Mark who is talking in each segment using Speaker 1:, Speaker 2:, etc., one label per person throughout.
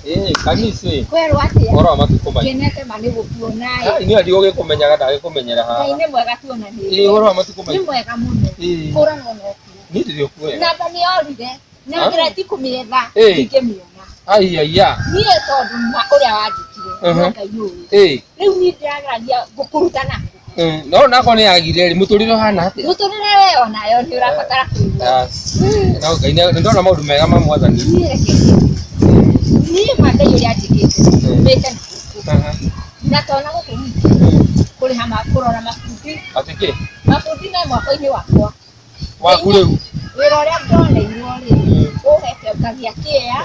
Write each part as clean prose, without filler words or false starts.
Speaker 1: Ĩĩ, kanisi.
Speaker 2: Kwerwo atĩa?
Speaker 1: Ũhoro wa matukũ maingĩ.
Speaker 2: Ngenete ma nĩ gũkuona ĩ.
Speaker 1: Niĩ ndigũgĩkũmenyaga ndagĩkũmenyera haha.
Speaker 2: Ngai nĩ mwega tuonanĩte.
Speaker 1: Ĩĩ, ũhoro wa matukũ
Speaker 2: Nĩ
Speaker 1: maingĩ.
Speaker 2: mwega mũno.
Speaker 1: Ĩĩ.
Speaker 2: Kũranwo no kuo.
Speaker 1: Niĩ ndĩrĩ o kuo wega.
Speaker 2: Namba nĩ yorire. Na ngeretie kũmĩetha.
Speaker 1: Ĩĩ.
Speaker 2: Ndingĩmĩona.
Speaker 1: Ai aiya.
Speaker 2: Niĩ tondũ ma ũrĩa wanjĩkire. No Ngai ũĩ.
Speaker 1: Ĩĩ.
Speaker 2: Rĩu niĩ ndĩrageragia ngũkũruta na kũ.
Speaker 1: No nakorwo nĩ yagire rĩ, mũtũrĩre ũhana atĩa?
Speaker 2: Mũtũrĩre we onayo nĩ ũrabatara kũigua.
Speaker 1: Ah, no Ngai nĩ ndona maũndũ mega ma mwathani.
Speaker 2: Niĩ reke ngwĩre. Niĩ ma Ngai ũrĩa anjĩkĩte. Mĩte na gũkũ. Na tona gũkũ gwitũ. Kũrĩha ma kũrora mabundi.
Speaker 1: Atĩ kĩ?
Speaker 2: Mabundi me mwako-inĩ wakwa.
Speaker 1: Waku rĩu.
Speaker 2: Wĩra ũrĩa ndoneirwo rĩ, ũhete ngagĩa kĩea,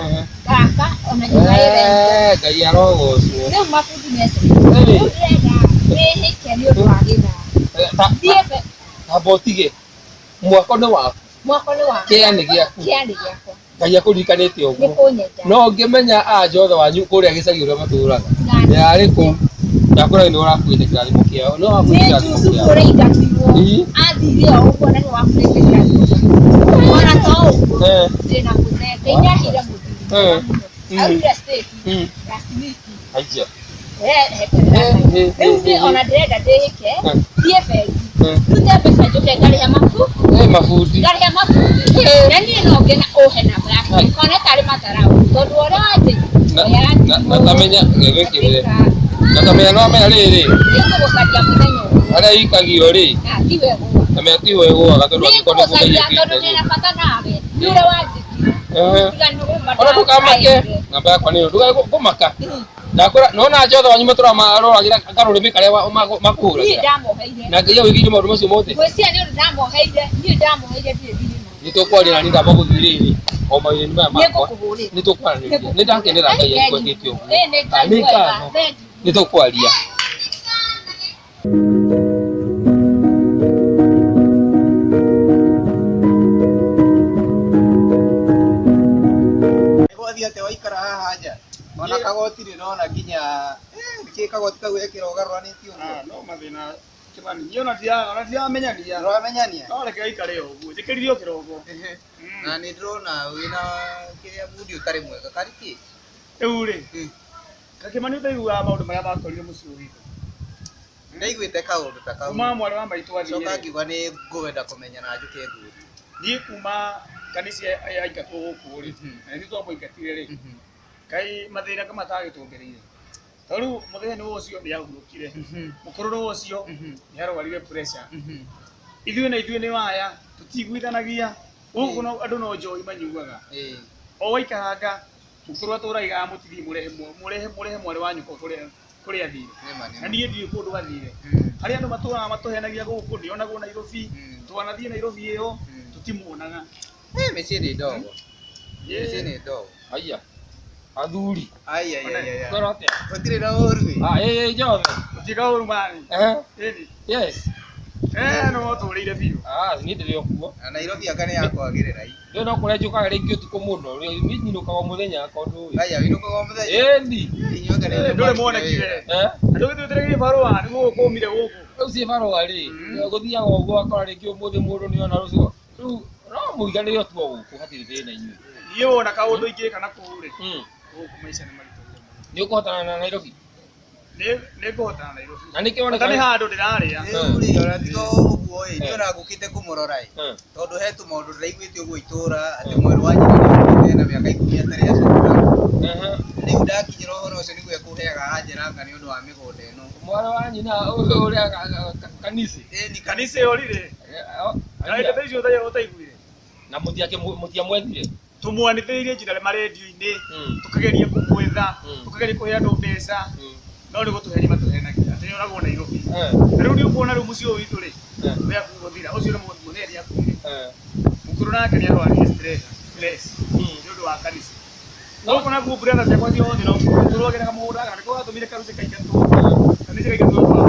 Speaker 2: ngaka ona nyũmba ĩrentwo.
Speaker 1: Eh, Ngai arogocwo.
Speaker 2: Rĩu mabundi mece. Rĩu ndĩrenda wĩhĩke nĩ ũndũ wa gĩthaa.
Speaker 1: Eh,
Speaker 2: Thiĩ be-
Speaker 1: Amba ũtige. Mwako nĩ waku.
Speaker 2: mwako nĩ wakwa.
Speaker 1: Kĩea nĩ gĩaku.
Speaker 2: Kĩea nĩ gĩakwa.
Speaker 1: Ngai akũririkanĩte
Speaker 2: Nĩ
Speaker 1: ũguo.
Speaker 2: kũnyenja.
Speaker 1: No ngĩmenya anja othe wanyu kũrĩa gĩcagi ũrĩa matũraga.
Speaker 2: Nani?
Speaker 1: Yarĩ kũu. Ndakwĩra nĩ ũrakuĩte kĩrathimo kĩao. Nĩ
Speaker 2: Nĩ
Speaker 1: wakuĩte kĩrathimo
Speaker 2: Jusufu
Speaker 1: kĩao.
Speaker 2: ũrĩa aingatirwo.
Speaker 1: Ii.
Speaker 2: Athire o ũguo na nĩ wakuĩte kĩrathimo kĩao. Ona to ũguo. Ndĩna mũthee. Ngai nĩ aheire mũthuri mwega mũno. Aurire state last week.
Speaker 1: Aija.
Speaker 2: Rĩu niĩ ona ndĩrenda ndĩhĩke thiĩ bengi ndute mbeca njũke ngarĩhe mabu
Speaker 1: Eh, mabundi.
Speaker 2: ngarĩhe mabundi na niĩ no ngena ũhe namba yake kone tarĩ matarau tondũ ũrĩa wanjĩkire
Speaker 1: Na tamenya gĩgĩkĩrĩre. Na tamenya no amenya rĩrĩ.
Speaker 2: Nĩngũgũcaria mũthenya ũmwe
Speaker 1: Harĩa ikagio rĩ.
Speaker 2: na tiwe gũa
Speaker 1: Tamenya tiwe ĩgũaga tondũ angĩkorwo nĩ
Speaker 2: nĩngũgũcaria
Speaker 1: kũgeria
Speaker 2: tondũ ndĩna bata nawe nĩ ũrĩa wanjĩkire tiga nĩ ũma
Speaker 1: Ona ndũkamake. Namba yakwa nĩ ĩno. Ndũkamaka. Ndakwĩra nona njothe wanyu matũra maroragĩra karũrĩmĩ karĩa
Speaker 2: niĩ
Speaker 1: makũhũragĩra.
Speaker 2: ndamoheire
Speaker 1: Na Ngai awĩigĩire maũndũ macio mothe.
Speaker 2: ngwĩciria nĩ ũndũ ndamoheire niĩ ndamoheire ndirĩ thirĩ
Speaker 1: Nĩ tũkwaria na niĩ ndamba gũthiĩ rĩrĩ. O mawĩra-inĩ maya makwa.
Speaker 2: nĩngũkũhũrĩra
Speaker 1: Nĩ tũkwaranĩria. Nĩ ndakenera Ngai agĩkwĩkĩte ũguo.
Speaker 2: Ĩĩ, nĩ Ngai
Speaker 1: Nĩ
Speaker 2: mwega.
Speaker 1: ngatho.
Speaker 2: Thengiũ.
Speaker 1: Nĩ tũkwaria.
Speaker 3: Gwathiĩ atĩa waikara haha nja? Ona kagoti ndĩrona nginya nĩkĩ kagoti kau ekĩra ũgarũranĩtie ũguo?
Speaker 4: Ah, no mathĩna Kĩmani niĩ ona ona ndiramenyania
Speaker 3: Ndũramenyania?
Speaker 4: no reke gaikare o ũguo njĩkĩrire o kĩroko.
Speaker 3: Na nĩ ndĩrona wĩna kĩrĩa bundi ũtarĩ mwega karĩ kĩ?
Speaker 4: Rĩu rĩ Kakĩmani ũtaiguaga maũndũ marĩa makorire mũciĩ ũyũ witũ.
Speaker 3: Ndaiguĩte kaũndũ ta kau.
Speaker 4: Kuma mwarĩ wa maitũ athiĩ
Speaker 3: Coka
Speaker 4: rĩ,
Speaker 3: ngiuga nĩ ngũwenda kũmenya na njũke ngũrie.
Speaker 4: niĩ kuma kanitha aingatwo gũkũ rĩ na ithuĩ twamũingatire rĩ kai mathĩna kama matagĩtũmbĩrĩire tondũ rĩu mũthenya nĩ ũcio nĩ ahurũkire mũkũrũ nĩ ũcio nĩ arwarire pressure ithuĩ na ithuĩ nĩ waya tũtiguithanagia gũkũ no andũ no njohi manyuaga o waikaranga mũkũrũ atũraigaga mũtithiĩ mũrehe mũrehe mũrehe mwarĩ wa nyũkwa kũrĩa kũrĩa athire na niĩ ndiũĩ kũndũ athire harĩa andũ matũraga matũhenagia gũkũ ndĩonagwo Nairobi twanathiĩ Nairobi ĩyo tũtimuonaga.
Speaker 3: Mĩciĩ nĩ ndogo. Mĩciĩ nĩ ndogo.
Speaker 1: Aya. Athuri.
Speaker 3: Ai ai ai ai.
Speaker 1: Kwĩrwo atĩa?
Speaker 3: Gũtirĩ na ũru ĩ.
Speaker 1: Ah, ĩ njothe.
Speaker 4: Gũtirĩ ũru mani.
Speaker 1: Eh.
Speaker 4: Ĩni.
Speaker 1: Yes.
Speaker 4: Eh, no tũrĩire biũ.
Speaker 1: Ah, niĩ ndĩrĩ o kuo.
Speaker 3: Na Nairobi anga nĩ yakwagĩrĩra ĩ.
Speaker 1: Rĩu no kũrĩa njũkaga rĩngĩ ũtukũ mũno. Rĩu niĩ nyinũkaga o mũthenya tondũ ĩ.
Speaker 3: Aya, wĩinũkaga o mũthenya?
Speaker 1: Ĩni.
Speaker 3: Inyuĩ anga nĩ
Speaker 4: Ndũrĩ mwonekire.
Speaker 1: Eh?
Speaker 4: Andũ gĩtwĩtĩrĩrie barũa nĩguo kũmire gũkũ.
Speaker 1: Rĩu ciĩ barũa rĩ, gũthiaga ũguo akora rĩngĩ ũmũthĩ mũndũ nĩ ona rũciũ. Rĩu no mũiganĩre o tu o gũkũ hatirĩ thĩna inyuĩ.
Speaker 4: Niĩ wona kaũndũ ingĩka na kũu rĩ. Gũkũ maica nĩ maritũ.
Speaker 1: Nĩ ũkũhotana na Nairobi?
Speaker 4: Nĩ ngũhotana na Nairobi.
Speaker 1: Na nĩkĩo
Speaker 4: Bata nĩ handũ ndĩrarĩa.
Speaker 3: Rĩu rĩ ona tiga ũguo ĩ, niĩ ona ngũkĩte kũmũrora ĩ. Tondũ he tũmaũndũ ndĩraiguĩte ũguo itũra atĩ mwarĩ wa nyina nĩ okĩte ena mĩaka 10 atarĩ acoka. Rĩu ndakinyĩra ũhoro ũcio nĩguo ekũheaga anjĩranga nĩ ũndũ wa mĩgũnda ĩno.
Speaker 1: Mwarĩ wa nyina ũrĩa kanisi.
Speaker 3: Ĩni
Speaker 4: kanisi yorire. Na ndeto icio ũtaiguire.
Speaker 1: Na mũtiamwethire.
Speaker 4: Tũmwanĩrĩirie njĩra marendio-inĩ tũkageria kũmwetha tũkageria kũhe andũ mbeca no nĩ gũtũhenia matũhenagia atĩ nĩoragwo Nairobi. Na rĩu nĩ ũkuona rĩu mũciĩ ũyũ witũ rĩ ũrĩa gũthira ũcio nĩ mũthee nĩ akuire mũkũrũ nake nĩ arwarire stress stress nĩ ũndũ wa kanitha. Gũkũ nakuo brother ciakwa ciothe no tũrũagĩra kamũgũnda gaka nĩko gatũmire karuci kaingatwo kanitha kaingatwo kwao.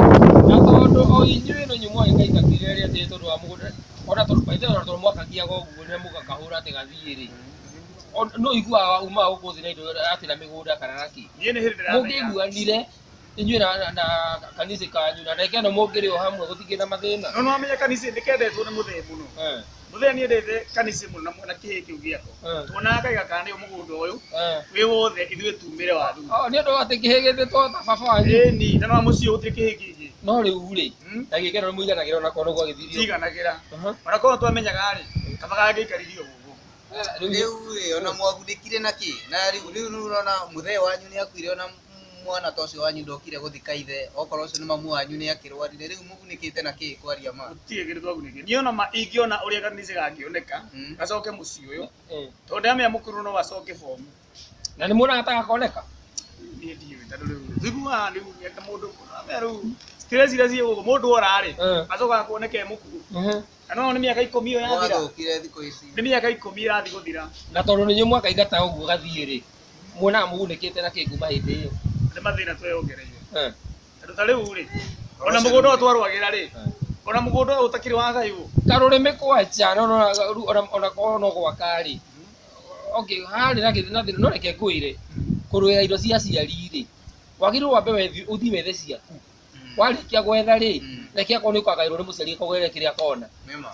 Speaker 1: Na tondũ o inyuĩ no inyuĩ mwagĩkaingatire rĩ atĩ tondũ wa mũgũnda ona tondũ by the way ona tondũ mwakagiaga ũguo rĩrĩa mũgakahũra atĩ gathiĩ rĩ no iguaga umaga gũkũ thĩ na indo atĩ na mĩgũnda kana na kĩ.
Speaker 4: Niĩ nĩ hĩndĩ ndĩramenya.
Speaker 1: Mũngĩiguanire inyuĩ na kanitha kanyu na ndagĩka ĩno mũngĩrĩ o hamwe gũtingĩ na mathĩna.
Speaker 4: No nĩwamenya kanitha nĩ kendetwo nĩ mũthee mũno. Muthee niendete kanitha muno na kĩhĩ kĩu gĩakwa. Tuonaga kaiga kana nĩo mũgũnda ũyũ wĩ wothe ithuĩ tumĩre wa thutha.
Speaker 1: Oh, nĩ ũndũ wa atĩ kĩhĩ gĩthĩtwo ta baba wanyu.
Speaker 4: Ĩni, na no mũciĩ gũtirĩ kĩhĩ kĩngĩ.
Speaker 1: No rĩu rĩ, ndagĩka ĩno nĩmũiganagĩra ona korwo gwagĩthirio.
Speaker 4: Tiganagĩra. Ona korwo twamenyaga rĩ, kaba kangĩikaririo gũkũ.
Speaker 3: Rĩu rĩ, ona mwagunĩkire na kĩ? Na rĩu rĩu ũrona mũthee wanyu nĩ akuire ona mwana ta ũcio wanyu ndokire gũthika ithe, okorwo ũcio nĩ mamu wanyu nĩ akĩrwarire, rĩu mũgunĩkĩte na kĩ kwaria ma?
Speaker 4: Gũtirĩ kĩndũ twagunĩkire. Niĩ ona ma ingĩona ũrĩa kanitha gangĩoneka, gacoke mũciĩ ũyũ. Tondũ ndĩramenya mũkũrũ no acoke bomu.
Speaker 1: Na nĩ muonaga ta gakoneka?
Speaker 4: Niĩ ndiũĩ tondũ rĩu tũiguaga rĩu ta mũndũ ũramenya rĩu stress iria ciĩ gũkũ mũndũ ora rĩ, acokaga kuoneka e mũkuũ. Na no nĩ mĩaka 10 ĩyo yathira.
Speaker 3: Gwathũkire thikũ ici.
Speaker 4: Nĩ mĩaka 10 ĩrathiĩ gũthira.
Speaker 1: Na tondũ nĩ inyuĩ mwakaingata ũguo gathiĩ rĩ, muonaga mũgunĩkĩte na kĩ kuma hĩndĩ ĩyo?
Speaker 4: Nĩ mathĩna tweyongereire. Tondũ ta rĩu rĩ, ona mũgũnda ũyũ twarũagĩra rĩ, ona mũgũnda ũyũ ũtakĩrĩ wa gaywo.
Speaker 1: Karũrĩmĩ kwanja, no ona korwo no gwaka rĩ. Okay, harĩ na gĩthĩna thĩna, no reke ngwĩre, kũrũĩra indo cia aciari rĩ, wagĩrĩirwo wambe ũthiĩ wethe ciaku. Warĩkia gwetha rĩ, reke akorwo nĩ ũkagaĩrwo nĩ mũciari akũgaĩre kĩrĩa akona.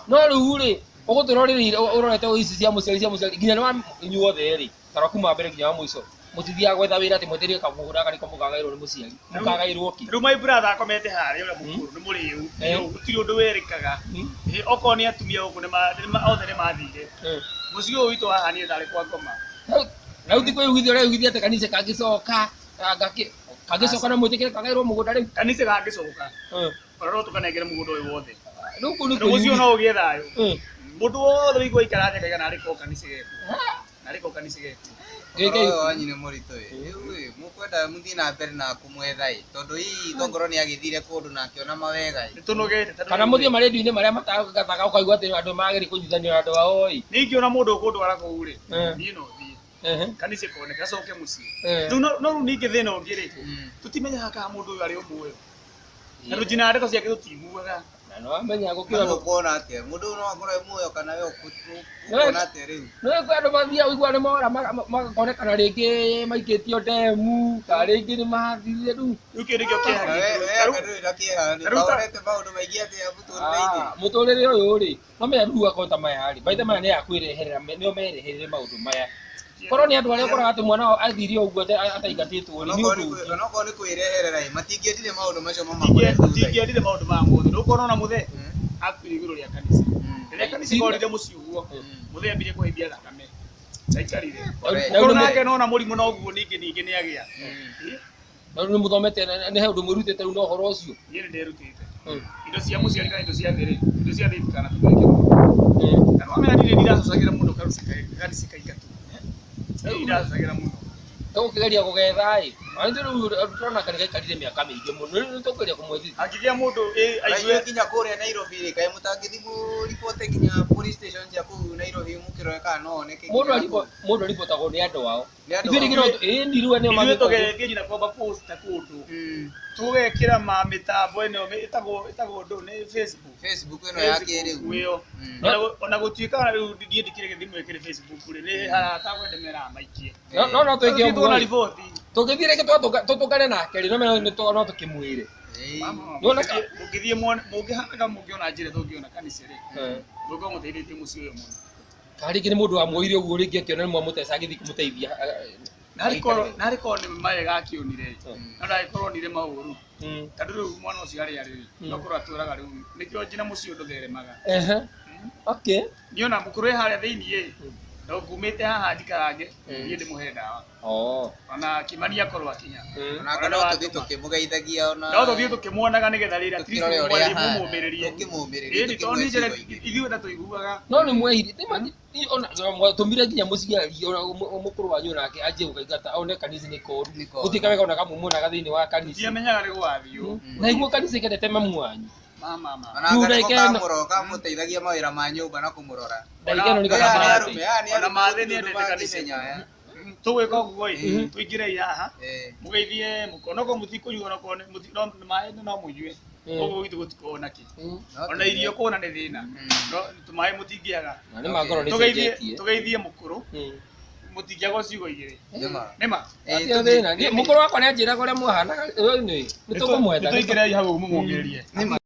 Speaker 1: No rĩu rĩ, ũgũtũra ũrĩrĩire ũrorete ici cia mũciari cia mũciari nginya nĩ wa inyuothe rĩ, ta kuma mbere nginya wa mũico. Mũtithiaga gwetha wĩra atĩ mwetereire kamũgũnda gaka nĩko mũkagaĩrwo nĩ mũciari. Mũkagaĩrwo kĩ?
Speaker 4: Rĩu my brother akomete harĩa ũrĩa mũkũrũ nĩ mũrĩu. Gũtirĩ ũndũ werĩkaga. Okorwo nĩ atumia gũkũ othe nĩ mathire. Mũciĩ ũyũ witũ haha niĩ ndarĩ kwa ngoma.
Speaker 1: Na rĩu ti kwĩiguithia ũreiguithia atĩ kanitha kangĩcoka, kangĩcoka no mwĩtĩkĩre kagaĩrwo mũgũnda rĩu?
Speaker 4: Kanitha kangĩcoka. Ona no tũkanengere mũgũnda ũyũ wothe.
Speaker 1: Rĩu kũu nĩ
Speaker 4: Tondũ mũciĩ ũyũ no ũgĩe thayũ. Mũndũ wothe ũigua aikara thĩ akaiga narĩ ko kanitha geku. Narĩ ko kanitha geku.
Speaker 3: Ũhoro ũyũ wanyu nĩ mũritũ ĩ. Rĩu ĩ, mũkwenda mũthiĩ na mbere na kũmwetha ĩ, tondũ hihi tongorwo nĩ agĩthire kũndũ na akĩona mawega ĩ.
Speaker 4: Nĩ tũnogete tondũ
Speaker 1: Kana mũthiĩ marendio-inĩ marĩa matangathaga ũkaigua atĩ andũ magĩrĩire kũnyitithanio na andũ ao ĩ.
Speaker 4: Niĩ ingĩona mũndũ ũkũndwara kũu rĩ, niĩ no thiĩ. Kanitha ĩkoneka acoke mũciĩ. Rĩu no rĩu ningĩ thĩna ũngĩ rĩ, tũtimenyaga kana mũndũ ũyũ arĩ o muoyo. Tondũ nginya ndeto ciake tũtiiguaga.
Speaker 1: Na no amenya gũkĩra
Speaker 3: Mũndũ ũkuona atĩa? Mũndũ ũyũ no akorwo e muoyo kana we ũkuona atĩa rĩu?
Speaker 1: No kwĩ andũ mathiaga ũiguaga nĩ mora makonekana rĩngĩ maikĩtio ndemu, kana rĩngĩ nĩ mathire rĩu.
Speaker 4: Rĩu kĩu nĩkĩo kĩeha
Speaker 3: We
Speaker 4: gitũ.
Speaker 3: we anga ndũrĩ na kĩeha nĩ wonete maũndũ maingĩ atĩa mũtũrĩre-inĩ?
Speaker 1: Mũtũrĩre ũyũ rĩ, no menya rĩu akorwo ta maya rĩ, maithe maya nĩ ya kwĩreherera, nĩo merehereire maũndũ maya. Korwo nĩ andũ arĩa ũkoraga atĩ mwana wao athire ũguo ataingatĩtwo rĩ, nĩ ũndũ ũngĩ.
Speaker 3: Onokorwo nĩ kwĩreherera ĩ, matingĩendire maũndũ macio mamakore thutha-inĩ.
Speaker 4: Tingĩendire maũndũ maya mothe. Nĩ ũkuona ona mũthee akuire igũrũ rĩa kanitha. Rĩrĩa kanitha korire mũciĩ ũguo, mũthee ambire kũhaimbia thakame. Ndaikarire. Ũkorwo nake nona mũrimũ no ũguo ningĩ ningĩ nĩ agĩa.
Speaker 1: Na rĩu nĩ mũthomete nĩ he ũndũ mwĩrutĩte rĩu na ũhoro ũcio?
Speaker 4: Niĩ nĩ ndĩrutĩte. Indo cia mũciari kana indo cia thĩ rĩ, indo cia thĩ itikanatũmĩke mũno. Na nĩwamenya niĩ nĩ ndiracocagĩra mũno kanitha kaingatwo. Niĩ ndiracocagĩra mũno.
Speaker 1: Tũgũkĩgeria kũgetha ĩ. Ona ithuĩ rĩu tũrona kanitha gaikarire mĩaka mĩingĩ mũno. Rĩu nĩ tũkũgeria kũmwethithia.
Speaker 4: Angĩgĩa mũndũ
Speaker 3: Na
Speaker 4: aigue
Speaker 3: inyuĩ nginya kũrĩa Nairobi rĩ, kaĩ mũtangĩthiĩ mũribote nginya police station cia kũu Nairobi mũkĩrore kana no oneke nginya kũu?
Speaker 1: Mũndũ aribotagwo nĩ andũ ao.
Speaker 3: Nĩ andũ
Speaker 1: Ithuĩ
Speaker 3: ao.
Speaker 1: rĩngĩ no ĩĩ ni rĩu nĩo
Speaker 4: ithuĩ
Speaker 1: magĩka ũguo.
Speaker 4: tũgeretie nginya kwamba posta kũndũ. Tũgekĩra ma mĩtambo ĩno ĩtagwo ndũ nĩ Facebook.
Speaker 3: Facebook ĩno ya kĩrĩu.
Speaker 4: Ĩyo. Ona gũtuĩka rĩu niĩ ndikĩrĩ gĩthimo ĩkĩrĩ Facebook rĩ, nĩ harata kwenda meraga maikie.
Speaker 1: No no twĩke
Speaker 4: Tũthiĩ
Speaker 1: ũguo
Speaker 4: tuona
Speaker 1: rĩ.
Speaker 4: riboti.
Speaker 1: Tũngĩthiĩ rĩngĩ tũtũngane nake rĩ, no menya no tũkĩmwĩre.
Speaker 4: Mũngĩthiĩ muone mũngĩhanaga mũngĩona njĩra tũngĩona kanitha rĩ, mũngĩkorwo mũteithĩtie mũciĩ ũyũ mũno.
Speaker 1: Kana rĩngĩ nĩ mũndũ wamuoire ũguo rĩngĩ akĩona nĩ mwamũteca agĩthiĩ kũmũteithia.
Speaker 4: Narĩ korwo nĩ mawega akĩonire, no ndagĩkorwo onire maũru. Tondũ rĩu mwana ũcio harĩa arĩ rĩ, no korwo atũraga rĩu nĩkĩo nginya mũciĩ ũyũ ndũtheremaga.
Speaker 1: Okay.
Speaker 4: Niĩ ona mũkũrũ e harĩa thĩiniĩ ĩ, no ngumĩte haha njikarange, niĩ ndĩmũhe ndawa. Ona Kĩmani akorwo akinya.
Speaker 3: Onake no tũthiĩ tũkĩmũgeithagia ona
Speaker 4: No tũthiĩ tũkĩmuonaga nĩgetha rĩrĩ at least
Speaker 3: tũkĩrore ũrĩa ahana,
Speaker 4: mũmũmĩrĩrie.
Speaker 3: tũkĩmũmĩrĩrie,
Speaker 4: Ĩni tondũ niĩ
Speaker 3: tũkĩmũhe
Speaker 4: njĩra
Speaker 3: ciugo ingĩ.
Speaker 4: ithuĩ na tũiguaga.
Speaker 1: No nĩ mwehirie. Mwatũmire nginya mũciari ona mũkũrũ wanyu nake anjie gũkaingata one kanitha nĩ koru.
Speaker 3: Nĩ koru.
Speaker 1: Gũtuĩka wega ona kamumuonaga thĩinĩ wa kanitha.
Speaker 4: Ndiamenyaga nĩ gwathiĩ ũũ.
Speaker 1: Na iguo kanitha ĩkendete mamu wanyu.
Speaker 4: Mama mama.
Speaker 3: Ona anga nĩko
Speaker 1: Rĩu ndagĩka ĩno-
Speaker 3: kamũteithagia mawĩra ma nyũmba na kũmũrora.
Speaker 1: Ndagĩka ĩno nĩ
Speaker 3: Aya nĩ
Speaker 1: kana
Speaker 3: arũme, aya nĩ
Speaker 4: Ona
Speaker 3: arũme
Speaker 4: mathĩ
Speaker 3: gũtirĩ
Speaker 4: nĩ
Speaker 3: ũndũ
Speaker 4: endete kanitha.
Speaker 3: mangĩmenya aya.
Speaker 4: Tũgwĩka ũguo ĩ, tũingĩrei haha. Mũgeithie onokorwo mũtikũnyua onokorwo no maĩ no mũnyue. Ũguo gwitũ gũtikoragwo na kĩ.
Speaker 3: No
Speaker 4: Ona irio kũna nĩ thĩna. No tũmaĩ mũtingĩaga.
Speaker 1: Na nĩ mangorwo nĩ
Speaker 4: Tũgeithie
Speaker 1: cenjetie.
Speaker 4: tũgeithie mũkũrũ. Mũtingĩaga ciugo igĩrĩ.
Speaker 3: Nĩma.
Speaker 4: Nĩma.
Speaker 1: Hatirĩ thĩna. Mũkũrũ wakwa nĩ anjĩraga ũrĩa mwahanaga. Nĩ tũkũmwetha.
Speaker 4: Nĩtũingĩrei hau mũmũmĩrĩrie.
Speaker 3: Nĩma.